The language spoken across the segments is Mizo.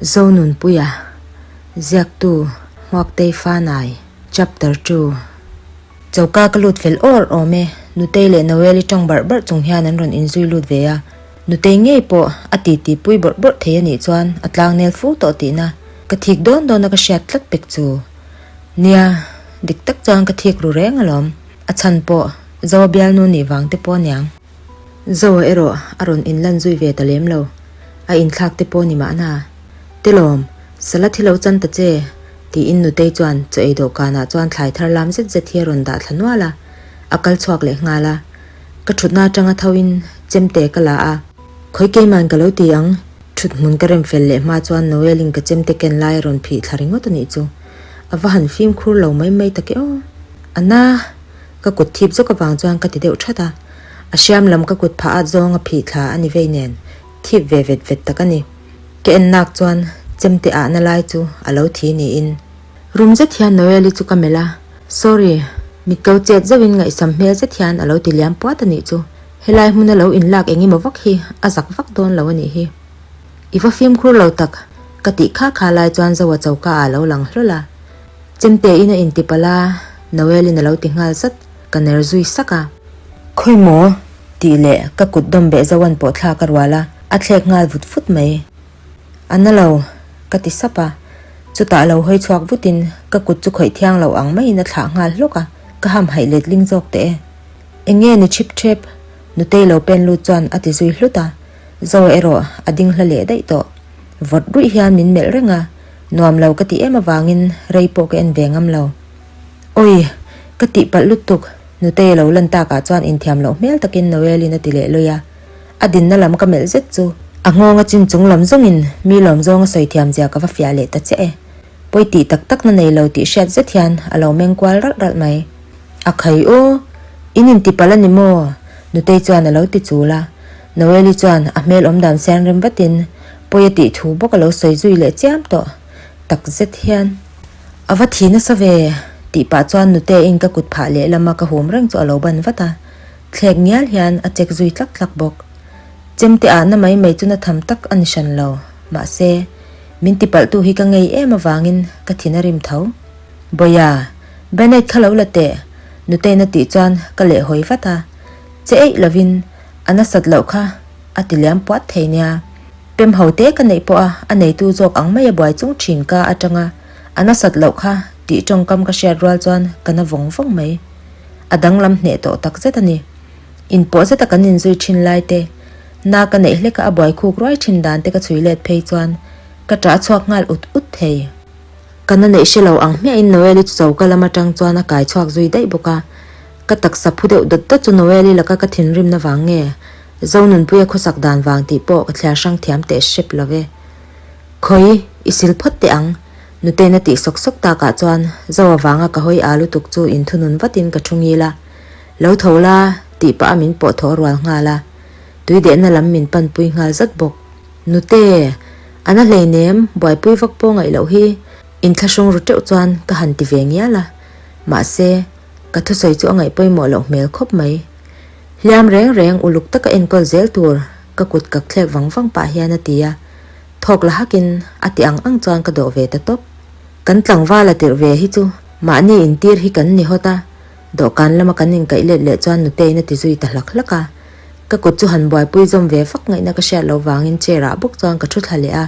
Zonunpuia, Ziaktu, Hmuaktei Fanai, Chapter ii. Choka ka lut fel awr awm e, Nutei leh Noel-i tawng barh barh chung hian an rawn inzui lut ve a, Nutei ngei pawh a titi pui bawrh bawrh thei a nih chuan a tlangnel fu tawh tihna ka thik dawn dawna ka hriat tlat pek chu. Nia, dik tak chuan ka thik ru reng alawm, a chhan pawh Zoa bialnu nih vang te pawh aniang. Zoa erawh a rawn inlan zui ve ta lem lo, a inthlak te pawh ni mahna. Telawm, salad hi lo chan ta che, tiin Nutei chuan chaw ei dawhkanah chuan thlai thar lam zet zet hi a rawn dah thla nual a, a kal chhuak leh nghal a. Ka thutna atanga tho in chemte ka la a, Khawi keiman ka lo ti ang, thut hmun ka rem fel leh hma chuan Noel in ka chemte ken lai a rawn phih thla ringawt a nih chu. A va han fimkhur lo mai mai tak e aw. A na! Ka kut thip zawk avang chuan ka ti deuh that a, a hriam lam ka kut phah at zawng a phih thla a ni vei nen, thip ve vet vet tak a ni. Ka en nak chuan chemte ahna lai chu a lo thi niin. Rum zet hian Noel-i chu ka melh a, Sorry, mit ko chet zauhin ngaihsam hmel zet hian a lo ti liam puat a nih chu. Helai hmuna lo inlak eng emaw vak hi a zak vak dawn lo a nih hi. I va fimkhur lo tak, ka tih kha kha lai chuan Zoa choka ah a lo lang hlawl a. Chemte in a inti palh a, Noel-in a lo ti nghal zat, ka ner zui sak a. Khawi maw? tih leh ka kut dawm beh Zoa'n pawh thlak a rual a, a thlek nghal vut vut mai. A na lo, ka ti sap a. Chutah lo hawi chhuak vutin ka kut chu khawih thiang lo ang maiin a thlah nghal hlawk a, ka hamhaih letling zawk teh e. Eng nge ni chip chep? Nutei lo pen lut chuan a ti zui hlut a, Zoa erawh a ding hla leh daih tawh. Vawt ruih hian min melh reng a, nuam lo ka tih em avangin rei pawh ka en ve ngam lo. Awi! Ka tihpalh lutuk, Nutei a lo lan takah chuan inthiam loh hmel takin Noel-in a ti leh lui a. A dinna lam ka melh zet chu a nghawng a chin chung lam zawngin mi lawm zawng a sawi thiam zia ka va fiah leh ta chiah e. Pawi tih tak tak na nei lo tih hriat zet hian a lo meng kual ralh ralh mai. A khai aw! In inti palh a ni maw? Nutei chuan a lo ti chul a. Noeli chuan a hmel awm dan sian rem vatin pawi a tih thu bawk a lo sawi zui leh chiam tawh tak zet hian. A va thi nasa ve! tih pah chuan Nuteiin ka kut phah lehlam a ka hum reng chu a lo ban vat a. Thlek ngial hian a chek zui tlak tlak bawk. Chemte ahna mai mai chu na tham tak a ni hran lo. Mahse, min tipalhtu hi ka ngei em avangin ka thin a rim tho. Bawia, Band-aid kha lo la teh, Nutei'n a tih chuan ka lehhawi vat a. Che eih lovin a nasat loh kha a ti liam puat thei nia. Pem ho te ka neih pawh a, a neitu zawk ang mai a buai chung thin ka atanga a nasat loh kha tih tawngkam ka hriat rual chuan ka na vawng vawng mai. A danglam hneh tawh tak zet a ni. Inpawh zeta kan inzui thin lai te, na ka neih hleka a buai khuk ruai thin dan te ka chhui let phei chuan ka ṭah chhuak nghal ut ut thei. Ka na neih hre lo ang hmiahin Noel-i chu choka lam atang chuan a kai chhuak zui daih bawk a. Ka taksa phu deuh dawt dawt chu Noel-i laka ka thinrimna vang nge Zonunpuia khawsak dan vang tih pawh ka thliar hrang thiam teh hrep lo ve. Khawi, i sil phawt teh ang. Nutena tih sawk sawk takah chuan Zo avanga ka hawi a lutuk chu inthunun vatin ka thu ngil a. Lo tho la, tih pah a min pawh thaw rual nghal a. Tui dehna lam min panpui nghal zat bawk. Nute, a na hleinem, buaipui vak pawh ngaih loh hi inthlahrung ru teuh chuan ka han ti ve ngial a. Mahse, ka thusawi chu a ngaih pawimawh loh hmel khawp mai. Hliam reng reng uluk taka enkawl zel tur ka kut kak thlek vang vang pah hian a ti a. Thawk la hakin a ti ang ang chuan ka dawh ve ta tawp. Kan tlangval a tirh ve hi chu mahni intir hi kan ni hawt a, dawhkan lama kan inkaih let leh chuan Nuteiin a ti zui ta hlak hlak a. Ka kut chu han buaipui zawm ve vak ngaihna ka hriat loh vangin chair ah bawk chuan ka thu thla leh a,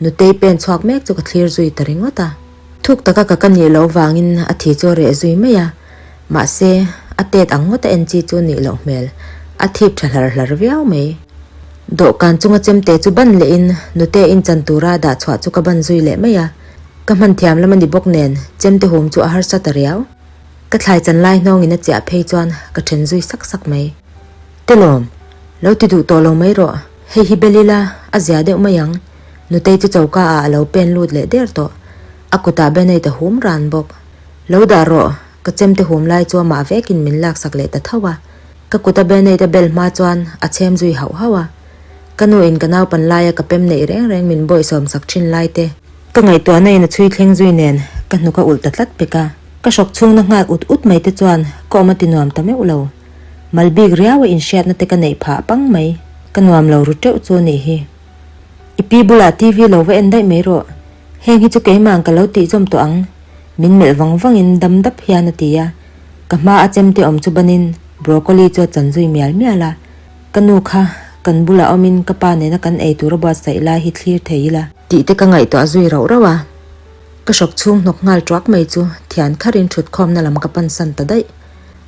Nutei pen chhuak mek chu ka thlir zui ta ringawt a. Thuk taka ka ka nih loh vangin a thi chu a reh zui mai a, mahse a tet ang ngawt a en chi chu nih loh hmel, a thip tha hlar hlar viau mai. Dawhkan chunga chemte chu ban lehin nute inchan tura dah chhuah chu ka ban zui leh mai a, ka hman thiam lam a ni bawk nen chemte hum chu a harsa ta riau. Ka thlai chan lai hnawngin a chiah phei chuan ka then zui sak sak mai. Telawm, lo ti duh tawh lo mai rawh, hei hi bel ila a zia deuh mai ang. Nutei chu choka ah a lo pen lut leh der tawh. A kutah Benate a hum ran bawk. Lo dah rawh, ka chemte hum lai chu amah vekin min laksak leh ta tho a. Ka kuta Benate a bel hma chuan a chhem zui hauh hauh a. Ka nu in ka naupan laia ka pem neih reng reng min bawihsawm sak thin lai te. Ka ngaihtuahna in a chhui thleng zui nen ka hnuk a ulh ta tlat pek a. Ka hrawk chhungna nghal ut ut mai te chuan ka awm a ti nuam ta meuh lo. Mal bik riau a inhriatna te ka neih phah pang mai. Ka nuam lo ru teuh chu a nih hi. I pi bulah TV lo va en daih mai rawh. Heng hi chu keimah ka lo tih zawm tawh ang. Min melh vang vangin dam dap hian a ti a. Ka hma a chemte awm chu banin broccoli chu a chan zui mial mial a. Ka nu kha kan bulah awmin ka pa nena kan ei tur a buatsaih lai hi thlir thei ila. Tih te ka ngaihtuah zui rauh rauh a. Ka hrawk chhung hnawk nghal tuak mai chu thian kharin thutkhawmna lam ka pansan ta daih.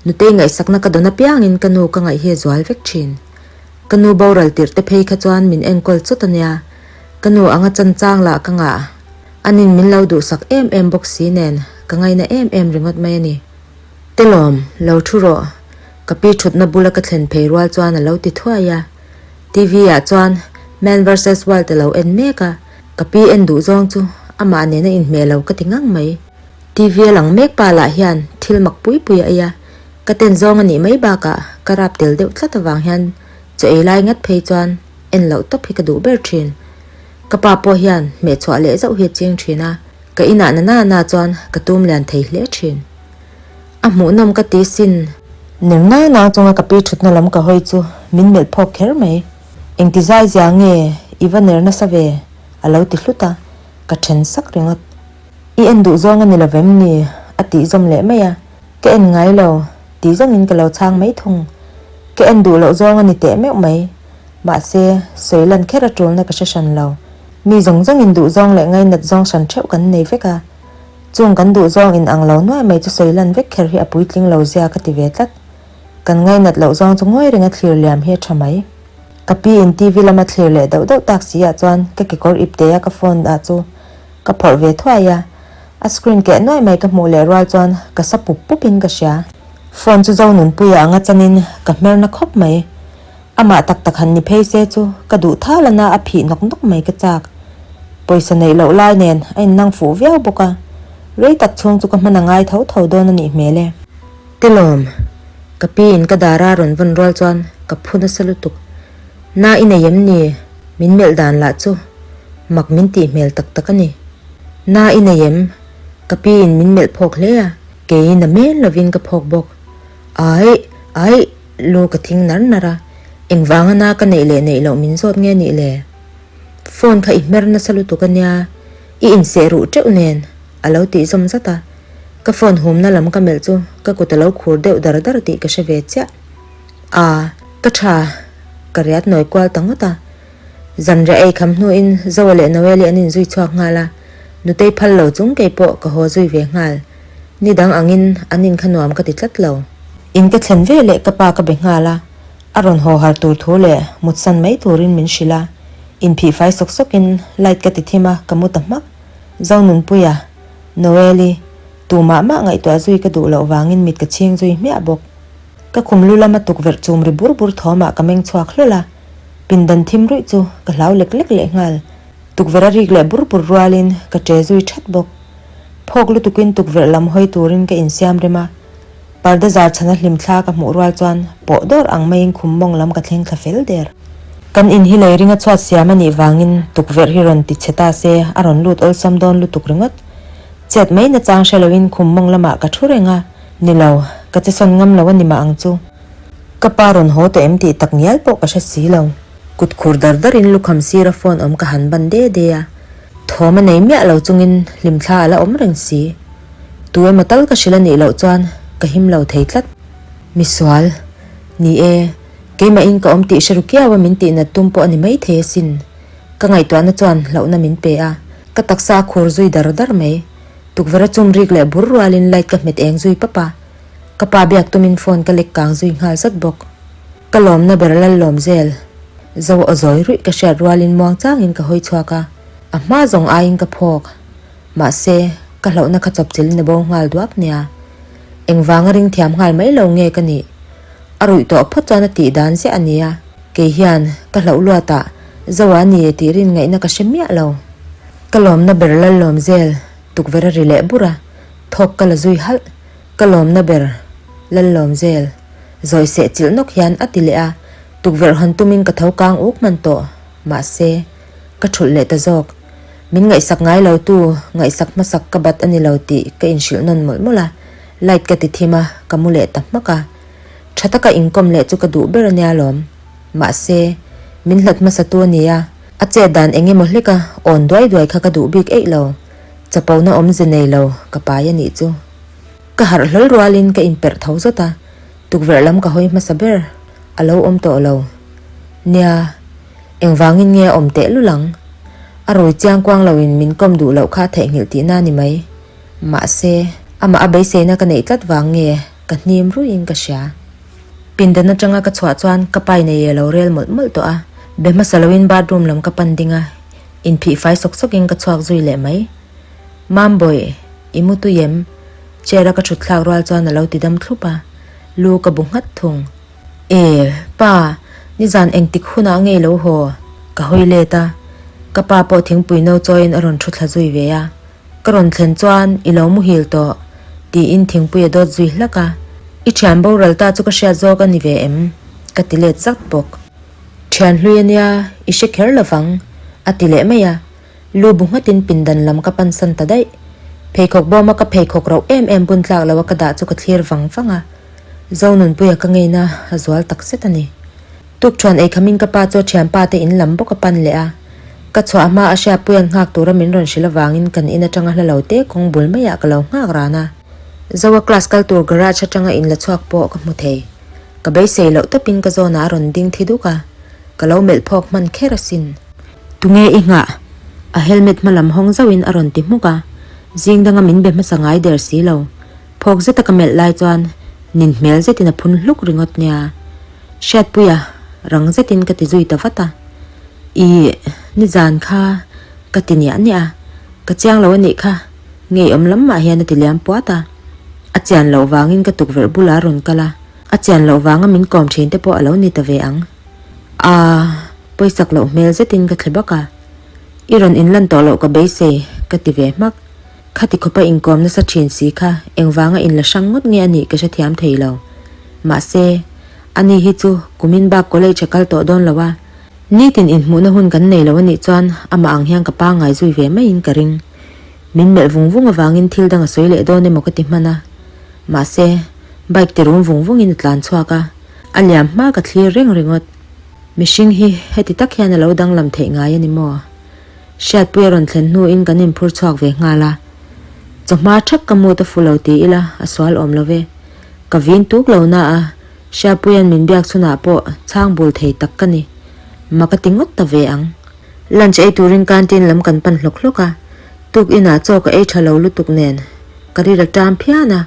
Nutei ngaihsakna ka dawn apiangin ka nu ka ngaih hi a zual vek thin. Ka nu boral tirh te phei kha chuan min enkawl chawt a nia. Ka nu anga chan chang lah ka ngah. Anin min lo duhsak em em bawk si nen ka ngaina em em ringawt mai a ni. Telawm, lo thu rawh. Ka pi thutna bula ka thlen phei rual chuan a lo ti thuai a. TV ah chuan Man versus Wild a lo en mek a, ka pi en duh zawng chu amah nena inhmeh lo ka ti ngang mai. TV a lang mek pa lah hian thil mak pui pui a ei a, ka ten zawng a nih mai bakah ka rap tel deuh tlat avang hian chaw ei lai ngat phei chuan en loh tawp hi ka duh ber thin. Ka pa pawh hian hmehchhuah leh zauh hi a ching thin a, ka inah na na na chuan ka tum lian thei hle thin. A hmuhnawm ka ti sin. Ner nang nang chunga ka pi thutna lam ka hawi chu min melh phawk kher mai. Engti zai zia nge i va ner nasa ve? a lo ti hlut a, ka then sak ringawt. I en duh zawng a ni lo vem ni? a tih zawm leh mai a, ka en ngai lo tih zawngin ka lo chhang mai thung. Ka en duh loh zawng a ni teh meuh mai. Mahse, sawi lan kher a tulna ka hre hran lo. Mi zawng zawngin duh zawng leh ngainat zawng hran theuh kan nei vek a. Chung kan duh zawng in ang lo nuai mai chu sawi lan vek kher hi a puitling lo zia ka ti ve tlat. Kan ngainat loh zawng chu ngawi renga thlir liam hi a tha mai. Ka pi in TV lama thlir leh dauh dauh tak si ah chuan ka kekawr ip te a ka phone ah chu ka phawrh ve thuai a. A screen keh nuai mai ka hmuh leh rual chuan ka sa pup pup in ka hria. Phone chu zo nunpuia anga chanin ka hmer na khawp mai. Amah tak tak han ni phei se chu ka duh thal ana a phih nawk nawk mai ka chak. Pawisa neih loh lai nen a innang fuh viau bawk a, rei tak chhung chu ka hman a ngai tho tho dawn a nih hmel e. Telawm, ka pi in ka dara rawn vawn rual chuan ka phu nasa lutuk. Na i nei em ni? Min melh dan lah chu mak min tih hmel tak tak a ni. Na i nei em? Ka pi in min melh phawk hle a, kei na men lovin ka phawk bawk. Aih, aih! Lu ka thing nar nar a, engvanga na ka neih leh neih loh min zawt nge nih le? Phone kha i hmer nasa lutuk a nia, i inseh ruh teuh nen a lo tih zawm zat a. Ka phone humna lam ka melh chu ka kut a lo khur deuh dar dar tih ka hre ve chiah. Aa, ka tha, ka riat nawi kual ta ngawt a. Zanriah ei kham hnuin Zoa leh Noeli an inzui chhuak nghal a, Nutei phal lo chung kei pawh ka haw zui ve nghal. Ni dang angin an in kha nuam ka ti tlat lo. In ka thlen ve leh ka pa ka be nghal a, a rawn haw har tur thu leh mutsan mai turin min hrilh a. Inphih fai sawk sawkin light ka ti thim a, ka mu ta hmak. Zonunpuia, Noeli, tumah mah ngaihtuah zui ka duh loh vangin mit ka chhing zui hmiah bawk. Ka khum lu lama tukverh chum ri bur bur thawmah ka meng chhuak hlawl a, pindan thim ruih chu ka hlau lek lek leh nghal. Tukverh a rik leh bur bur rualin ka che zui that bawk. Phawk lutukin tukverh lam hawi turin ka insiam rem a, parda zar chhana hlim thla ka hmuh rual chuan pawh dawr ang maiin khum mawng lam ka thleng thla fel der. Kan in hi lei ringa chhuat siam a nih vangin tukverh hi rawn ti chhe ta se a rawn lut awlsam dawn lutuk ringawt. Chet mai nachang hre loin khum mawng lamah ka thu reng a, ni lo, ka che sawn ngam lo a ni mah ang chu. Ka pa rawn haw tawh em tih tak ngial pawh ka hre si lo. Kut khur dar darin lukham sira phone awm ka han ban de de a. Thawm a nei miah lo chungin hlimthla a la awm reng si. Tu emaw tal ka hrilh a nih loh chuan ka him lo thei tlat. Misual, Ni e, keimahin ka awm tih hre ru kiau a min tihnat tum pawh a ni maithei asin. Ka ngaihtuahna chuan hlauhna min pe a, ka taksa a khur zui dar dar mai. Tukverh a chum rik leh bur rualin light ka hmet eng zui pap a. Ka pa biak tumin phone ka lek kang zui nghal zat bawk. Ka lawmna ber lal lawm zel. Zo aw zawi ruih ka hriat rualin muang changin ka hawi chhuak a, a hma zawng aiin ka phawk. Mahse, ka hlauhna kha chawpchilhin a bo nghal duak nia. Engvanga ring thiam nghal mai lo nge ka nih? A ruih tawh phawt chuan a tih dan ziah a nia. Kei hian ka hlauh luatah Zoa a ni tih rin ngaihna ka hre miah lo. Ka lawmna ber lal lawm zel tukverh a ri leh bur a, thawk ka la zui halh. Ka lawmna ber lal lawm zel. Zawi seh chilh nawk hian a ti leh a, tukverh hawn tumin ka tho kang uk hman tawh. Mahse, ka thulh leh ta zawk. Min ngaihsak ngai lo tu, ngaihsak hmasak ka bat a ni lo tih ka inhrilh nawn mawlh mawlh a, light ka ti thim a, ka mu leh ta hmak a. Tha taka inkawm leh chu ka duh ber a nia lawm. Mahse, min hlat hmasa tu a ni a. A chet dan eng emaw hleka awn duai duai kha ka duh bik eih lo. Chapona awmze nei lo ka pai a nih chu. Ka harh hlawl rualin ka inperh tho zawt a, tukverh lam ka hawi hmasa ber a lo awm tawh lo. Nia, engvangin nge a awm tehlul ang? A rui chiang kuang loin min kawm duh loh kha a theihnghilh tihna a ni mai. Mahse, amah a beiseina ka neih tlat vang nge ka hnim ruiin ka hria. Pindan atanga ka chhuah chuan ka pai nei e lo rel mawlh mawlh tawh a, be hmasa loin bathroom lam ka pan ding a, inphih fai sawk sawkin ka chhuak zui leh mai. Mambawi, i mu tui em? Chair a ka thut thlak rual chuan a lo ti dam thlup a, lu ka bu nghat thung. E, pa, nizan engtik hunah ngei lo haw? Ka hawi let a, ka pa pawh thingpui no chawiin a rawn thu thla zui ve a. Ka rawn thlen chuan i lo muhil tawh, tiin thingpui a dawt zui hlak a. I thian boral ta chu ka hriat zawk a ni ve em? Ka ti let zak bawk. Thian hlui a nia, i hre kher lovang, a ti leh mai a. Lu bu nghatin pindan lam ka pansan ta daih. Pheikhawk bawma ka pheikhawk rauh em em bun tlak loa ka dah chu ka thlir vang vang a. Zonunpuia ka ngeina a zual tak zet a ni. Tukṭhuan ei khamin ka pa chu a ṭhianpa te in lam bawk a pan leh a. Ka chhuah hma a hriatpuia'n nghak tura min rawn hrilh avangin kan in aṭanga hla lo te kawng bul maiah ka lo nghak ran a. Zoa class kal tur garage aṭanga in la chhuak pawh ka hmu thei. Ka beisei loh tawpin ka zawnah a rawn ding thi duk a, ka lo melh phawk hman kher asin. Tunge i nghah? A helmet hma lam hawng zauhin a rawn ti hmuk a, zing danga min be hmasa ngai der si lo. Phawk zeta ka melh lai chuan nin hmel zetin a phun hluk ringawt nia. Hriatpuia, rang zetin ka ti zui ta vat a. Ih, nizan kha ka ti niah niah a, ka chiang lo a nih kha, ngeiawm lam mah hian a ti liam puat a. A chian loh vangin ka tukverh bulah a rawn kal a, a chian loh vanga min kawm thin te pawh a lo ni ta ve ang. Aa, pawisak loh hmel zetin ka thle bak a, I rawn inlan tawh loh ka beisei, ka ti ve hmak. Khati khawpa inkawm nasa thin si kha engvanga inla hrang ngawt nge a nih ka hrethiam thei lo. Mahse, ani hi chu kumin bak college a kal tawh dawn lo a, nitin inhmuhna hun kan nei lo a nih chuan amah ang hian ka pangngai zui ve maiin ka ring. Min melh vung vung avangin thil dang a sawi leh dawn emaw ka ti hman a. Mahse, bike ti rum vung vungin a tlan chhuak a, a liam hma ka thlir reng ringawt. Mihring hi heti tak hian a lo danglam theih ngai a ni maw? Hriatpui a rawn thlen hnuin kan inphur chhuak ve nghal a. Chawhma thak ka mut a fu lo ti ila a sual awm lo ve. Ka vin tuk lo na a, Hriatpuia'n min biak chhunah pawh chhang bul thei tak ka ni. Mak a ti ngawt ta ve ang. Lunch ei turin canteen lam kan pan hlawk hlawk a, tuk inah chaw ka ei tha lo lutuk nen ka ril a ṭam phian a.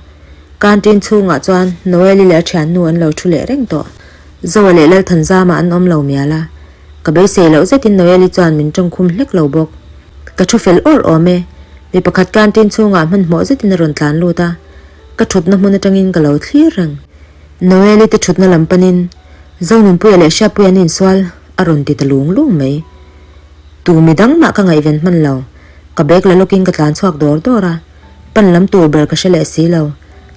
Canteen chhungah chuan Noeli leh a thiannu an lo thu leh reng tawh. Zoa leh Lalthanzama an awm lo mial a. Ka beisei loh zetin Noeli chuan min tawngkhum hlek lo bawk. Ka thu fel awr awm e. Mi pakhat canteen chhungah hmanhmawh zetin a rawn tlan lut a, ka thutna hmun atangin ka lo thlir reng. Noeli te thutna lam panin Zonunpuia leh Hriatpuia an insual a rawn ti ta lung lung mai. Tu mi dang mah ka ngaihven hman lo. Ka bag la lawkin ka tlan chhuak dawr dawr a, pan lam tur ber ka hre leh si lo.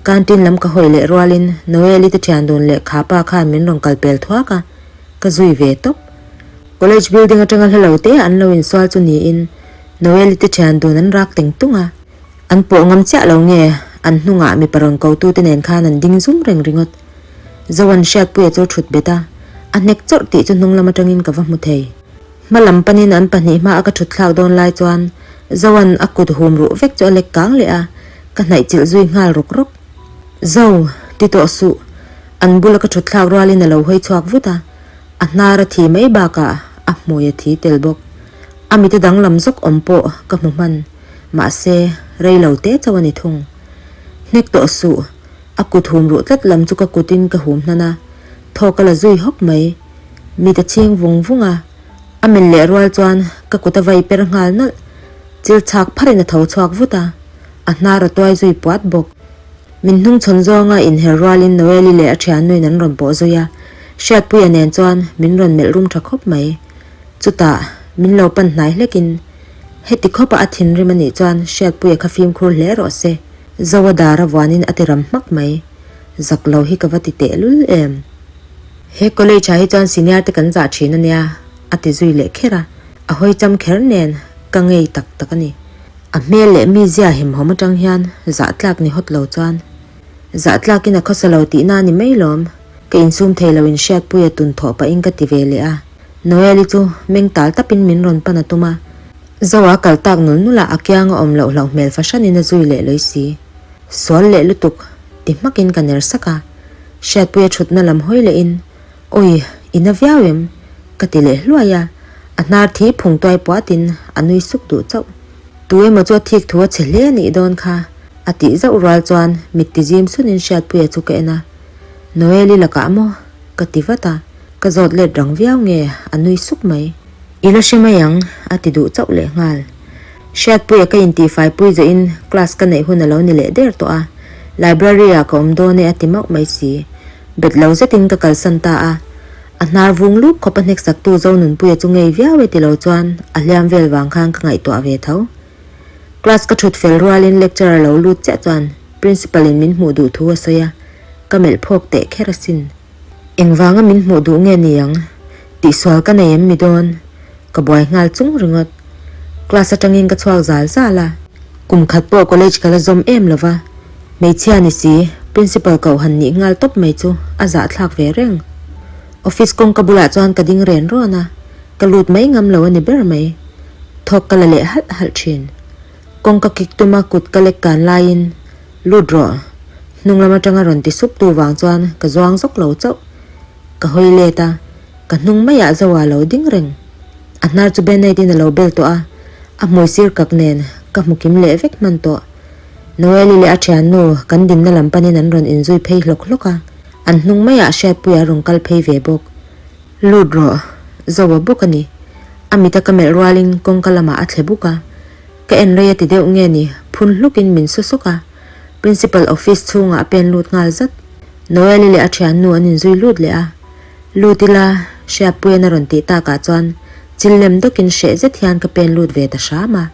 Canteen lam ka hawi leh rualin Noeli te thian dun leh kha pa khan min rawn kal pel thuak a. Ka zui ve tawp. College building atanga hla lo te an lo insual chu niin Noeli te thian dun an rak teng tung a. An pawh ngam chiah lo nge an hnungah mipa rawn ko tu te nen khan an ding zum reng ringawt. Zoan Hriatpuia chu thut bet a, a hnek chawrh tih chu hnung lam atangin ka va hmu thei. Hma lam panin an pahnih hma a ka thut thlak dawn lai chuan Zoan a kut hum ruh vek chu a lek kang leh a, ka hnaih chilh zui nghal rawk rawk. Zo, ti tawh suh. An bula ka thut thlak rualin a lo hawi chhuak vut a, a hnar a thi mai bakah a hmui a thi tel bawk. A mita danglam zawk awm pawh ka hmu hman, mahse rei lo te chauh a ni thung. Hnek tawh suh, a kut hum ruh tlat lam chu ka kutin ka hum hnan a, thaw ka la zui hawk mai. Mit a chhing vung vung a, a men leh rual chuan ka kut a vai per nghal nawlh. Chil chhak pharin a tho chhuak vut a, a hnar a tuai zui puat bawk. Min hnungchhawn zawnga inher rualin Noeli leh a thiannuin an rawn pawh zui a, Hriatpuia nen chuan min rawn melh rum tha khawp mai. Chutah, min lo pan hnai hlekin, Heti khawpa a thinrim a nih chuan Hriatpuia kha fimkhur hle rawh se, Zoa dar a vuanin a ti ram hmak mai. Zak lo hi ka va ti tehlul em. He college ah hi chuan senior te kan zah thin a nia, a ti zui leh kher a, a hawi cham kher nen ka ngei tak tak a ni. A hmel leh mizia hemhawm atang hian zah tlak ni hawt lo chuan zah tlakin a khawsa lo tihna a ni mai lawm, ka insum thei lo in hriatpuia tun thawh pahin ka ti ve leh a. Noel-i chu meng tal tapin min rawn pan a tum a. Zoa kal tak nul nul a, a kianga awm loh hlauh hmel fahranin a zui leh lawih si. Sual leh lutuk, ti hmakin ka ner sak a. Hriatpuia thutna lam hawi lehin, Awi, i na viau em? ka ti leh hluai a, a hnar thi phung tuai puatin a nui suk duh chauh. Tu emaw chu a thik thu a chhe hle a nih dawn kha, a tih zauh rual chuan mit ti zim sunin Hriatpuia chu ka en a. Noel-i lakah maw? ka ti vat a, ka zawt let rang viau nge a nui suk mai. I la hre mai ang, a ti duh chauh leh nghal. Hriatpuia ka intihfaipui zawhin class ka neih hun a lo ni leh der tawh a, library ah ka awm dawn e a ti mauh mai si. Bet lo zetin ka kalsan ta a, a hnar vung lup khawp a hneksaktu Zonunpuia chu ngei viau e ti lo chuan a hliam vel vang khan ka ngaihtuah ve tho. Class ka thut fel rualin lecturer lo lut chiah chuan principal in min hmuh duh thu a sawi a, ka melh phawk teh kher asin. Engvanga min hmuh duh nge ni ang? Tihsual ka nei em mi dawn? Ka buai nghal chung ringawt. Class atangin ka chhuak zal zal a. Kum khat pawh college ka la zawm em lo va. Hmeichhia ni si, principal koh han nih nghal tawp mai chu a zahthlak ve reng. Office kawngka bulah chuan ka ding ren rawn a, ka lut mai ngam lo a ni ber mai. Thawk ka la leh halh halh thin. Kawngka kik tuma kut ka lek kan laiin, Lut rawh. Hnung lam atanga rawn ti sup tu vang chuan ka zuang zawk lo chauh. Ka hawi let a, ka hnung maiah Zoa lo ding reng. A hnar chu band-aid in a lo bel tawh a, a hmui sir kak nen ka hmu kim leh vek hman tawh. Noeli leh a thiannu kan dinna lam panin an rawn inzui phei hlawk hlawk a, an hnung maiah Hriatpuia a rawn kal phei ve bawk. Lut rawh, Zoa bawk a ni. A mita ka melh rualin kawngka lamah a thle buk a. Ka en rei a ti deuh nge ni, phun hlukin min su sawk a. Principal office chhungah a pen lut nghal zat. Noel-i leh a thiannu an inzui lut leh a. Lut ila, Hriatpuian a rawn tih takah chuan chil lem dawkin hreh zet hian ka pen lut ve ta hram a.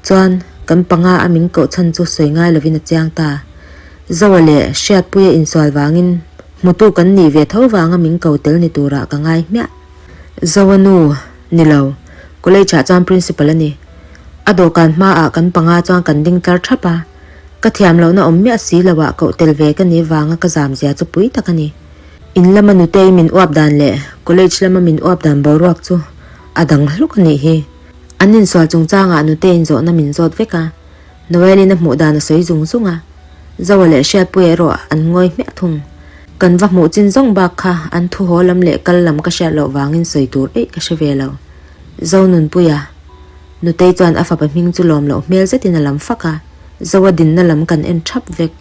Chuan, kan panga a min koh chhan chu sawi ngai lovin a chiang ta. Zoa leh Hriatpuia insual vangin hmutu kan nih ve tho vanga min ko tel ni turah ka ngai hmiah. Zoa nu, ni lo. College ah chuan principal a ni. A dawhkan hmaah kan panga chuan kan ding tlar thap a. Ka thiam lohna awm miah si lo ah koh tel ve ka nih vanga ka zam zia chu pui tak a ni. In lama nutei min uap dan leh college lama min uap dan boruak chu a dang hluk a nih hi. An insual chungchangah nuteiin zawhna min zawt vek a. Noel-in a hmuh dan a sawi zung zung a, Zoa leh Hriatpuia erawh an ngawi hmiah thung. Kan va hmuh chin zawng bak kha an thu haw lam leh kal lam ka hriat loh vangin sawi tur eih ka hre ve lo. Zonunpuia, Nutei chuan a fapa hming chu lawm loh hmel zetin a lam fak a, Zoa dinna lam kan en thap vek.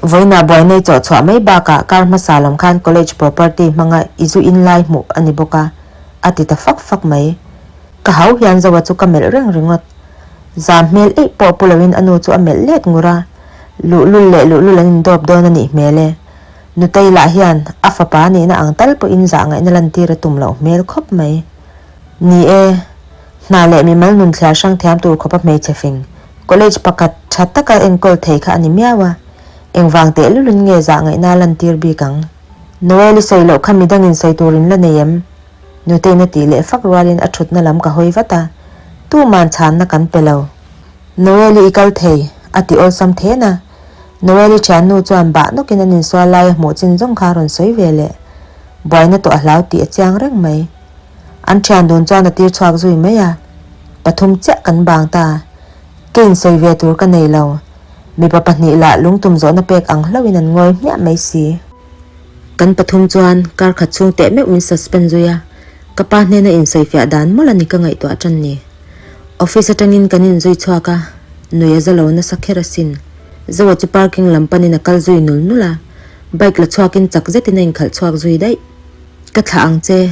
Vawiinah buainei chawh chhuah mai bakah kar hmasa lam khan college property hmanga i zu in lai hmuh a ni bawk a, a ti ta fak fak mai. Ka hau hian Zoa chu ka melh reng ringawt. Zam hmel eih pawh pu loin a nu chu a melh let ngur a, luhlul leh luhlul an indawp dawn a nih hmel e. Nutei lah hian a fapa nihna ang tal pawhin zah ngaihna lantir a tum loh hmel khawp mai. Ni e, hna leh mimal nun thliar hrang thiam tur khawpa hmeichhe fing, college pakhat tha taka enkawl thei kha a ni miau a, engvang tehlulin nge zah ngaihna lantir bik ang? Noel i sawi loh kha midangin sawi turin la nei em? Nutei'n a tih leh fak rualin a thutna lam ka hawi vat a, tuman chhanna kan pe lo. Noel-i i kal thei, a ti awlsam then a. Noel-i thiannu chuan bah nawkin an insual lai a hmuh chin zawng kha a rawn sawi ve leh. Buaina tawh a hlau tih a chiang reng mai. An thian dun chuan a tir chhuak zui mai a, pathum chiah kan bang ta. Keiin sawi ve tur ka nei lo. Mipa pahnih lah lungtum zawhna pek ang hlauhin an ngawi hmiah mai si. Kan pathum chuan kar khat chhung teh meuh min suspend zui a, ka pa hnena insawifiah dan mawlh a ni ka ngaihtuah tan ni. Office atangin kan inzui chhuak a, nui a za lo nasa kher asin. Zoa chu parking lam panin a kal zui nul nul a, bike la chhuakin chak zetin a inkhalh chhuak zui daih. Ka thlah ang che,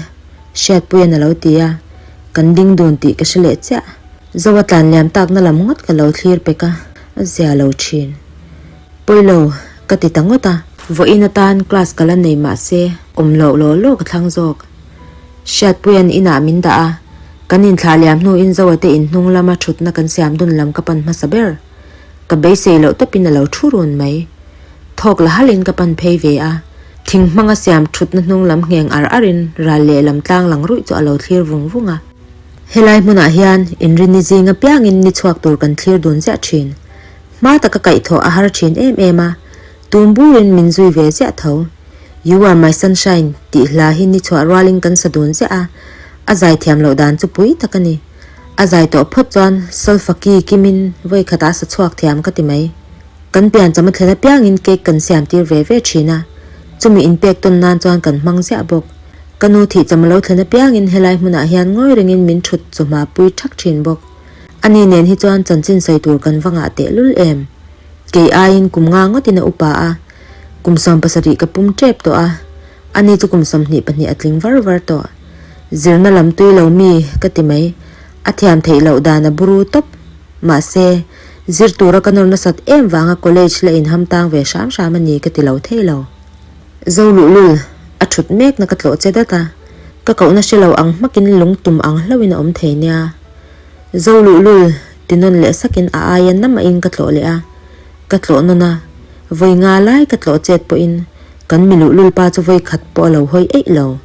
Hriatpuia'n a lo ti a, kan ding dun tih ka hre leh chiah. Zoa tlan liam takna lam ngawt ka lo thlir pek a, a zia lo thin. Pawilo, ka ti ta ngawt a. Vawiin atan class ka la nei mahse awm loh law law ka thlang zawk. Hriatpuia'n inah min dah a, kan inthlah liam hnuin Zoa te inhnung lama thutna kan siam dun lam ka pan hmasa ber. Ka beisei loh tawpin a lo thu run mai. Thawk la halin ka pan phei ve a, thing hmanga siam thutna hnung lam ngheng ar arin ral lehlam tlang lang ruih chu a lo thlir vung vung a. Helai hmunah hian inrinni zing apiangin ni chhuak tur kan thlir dun ziah thin. Hma taka kaihthawh a har thin em em a, tum burin min zui ve ziah tho. You are my sunshine tih hla hi ni chhuah rualin kan sa dun ziah a, A zai thiam loh dan chu pui tak a ni. A zai tawh phawt chuan solfa ki kimin vawi khatah a sa chhuak thiam ka ti mai. Kan piancham a thlen apiangin cake kan siam tir ve ve thin a, chumi inpek tawn nan chuan kan hmang ziah bawk. Ka nu thihcham a lo thlen apiangin helai hmunah hian ngawi rengin min thut chawhma pui thak thin bawk. Ani nen hi chuan chanchin sawi tur kan va ngah tehlul em? Kei aiin kum nga ngawtin a upa a, kum 70 ka pum tep tawh a, ani chu kum 22 a tling var var tawh. Zirna lam tui lo mi ka ti mai, a thiam theih loh dan a buru tawp. Mahse, zir tura ka nawr nasat em vanga college la inham tang ve hram hram a ni ka ti lo thei lo. Zo luhlul, a thut mekna ka tlawh che dat a, ka kohna hre lo ang hmakin lung tum ang hlauhin a awm thei nia. Zo luhlul, ti nawn leh sakin a aia namahin ka tlawh leh a, ka tlawh nawn a, vawi nga lai ka tlawh chet pawhin kan mi luhlul pa chu vawi khat pawh a lo hawi eih lo.